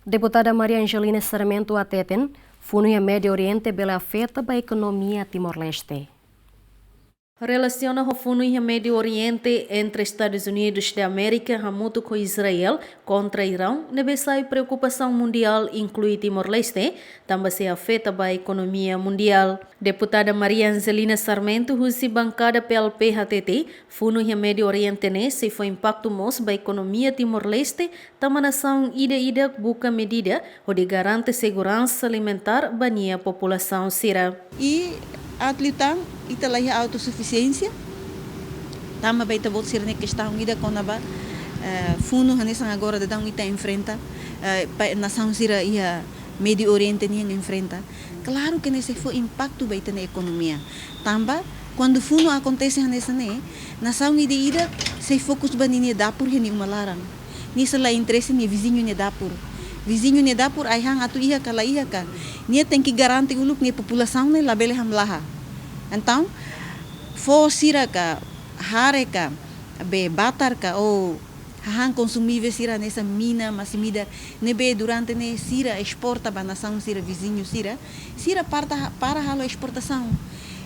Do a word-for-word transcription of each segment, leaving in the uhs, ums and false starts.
Deputada Maria Angelina Sarmento hateten, funu iha Médio Oriente bele afeta ba ekonomia Timor-Leste. Relasiona ho funu iha Médio Oriente entre Estadus Unidus da Amérika hamutuk ho Israel kontra Iraun, ne'ebé sai preokupasaun mundiál, inklui Timor-Leste, tanba sei afeta ba ekonomia mundiál. Deputada Maria Angelina Sarmento, husi bankada P L P, hatete, funu iha Médio Oriente ne'e sei fó impaktu mós ba ekonomia Timor-Leste, tanba nasaun ida-idak buka medida hodi garante seguransa alimentár ba nia populasaun sira. I atu liután, ita la iha autosufisiénsia, tanba ba ita-boot sira-nia kestaun ida kona-ba, eh, funu hanesan agora daudaun ita enfrenta, eh, pa-, nasaun sira iha Médio Oriente nian enfrenta. Klaru ke ne'e sei fó impaktu ba ita-nia ekonomia. Tanba, kuandu funu akontese hanesan ne'e, nasaun ida-idak sei fokus ba ninia dapur iha nia uma laran. Nia sei la interese nia viziñu nia dapur. Viziñu nia dapur ai-han atu iha ka la iha ka. Nia tenke garante uluk nia populasaun ne'e labele hamlaha. Entaun, foho sira ka, hare ka, be batar ka, ou hahán konsumivel sira hanesan mina, masin-midar, ne'ebé durante ne'e sira esporta ba nasaun sira viziñu sira, sira parta, para halo esportasaun.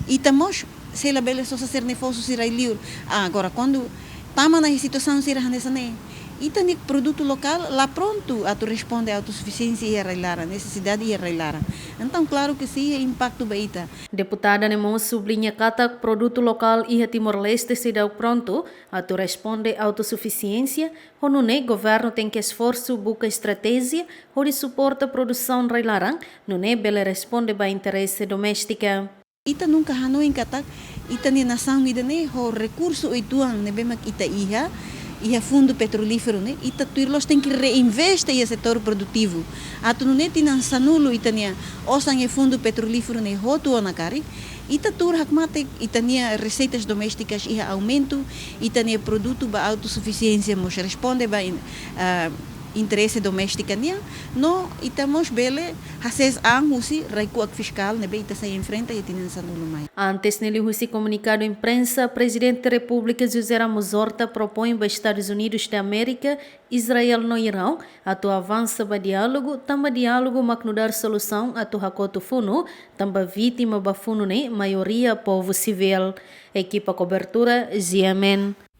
Ita mós sei labele sosa sira-nia fosu sira iha liur. Ah, agora, kuandu tama ona situasaun sira hanesan ne'e, ita-nia produtu lokál la prontu atu responde autosufisiénsia iha rai-laran, nesesidade iha rai-laran. Entaun, klaru ke sei iha impaktu ba ita. Deputada ne'e mós subliña katak produtu lokál iha Timor-Leste seidauk prontu atu responde autosufisiénsia, ho nune'e governu tenke esforsu buka estratéjia hodi suporta produsaun rai-laran, nune'e bele responde ba interese doméstika. Ita nunka hanoin katak ita-nia nasaun ida-ne'e ho rekursu uitoan ne'ebé mak ita iha, iha fundu petrolíferu ne'e, ita tuir loos tenke reinveste iha setór produtivu. Atu nune'e tinan sanulu ita-nia osan iha fundu petrolíferu ne'e hotu ona karik, ita tuur hakmatek ita-nia reseitas domésticas iha aumentu, ita-nia produtu ba autosufisiénsia mós responde ba in-, ah, interese doméstika nian, no ita mós bele hasees an husi rai-kuak fiskál ne'ebé ita sei enfrenta iha tinan sanulu mai. Antes ne'e, liuhusi komunikadu imprensa, Prezidente Repúblika José Ramos Horta propoin ba Estadus Unidus da Amérika, Israel no Iraun atu avansa ba diálogu, tanba diálogu mak nu'udar solusaun atu hakotu funu, tanba vítima ba funu ne'e maioria povu sivíl. Ekipa kobertura, G M N.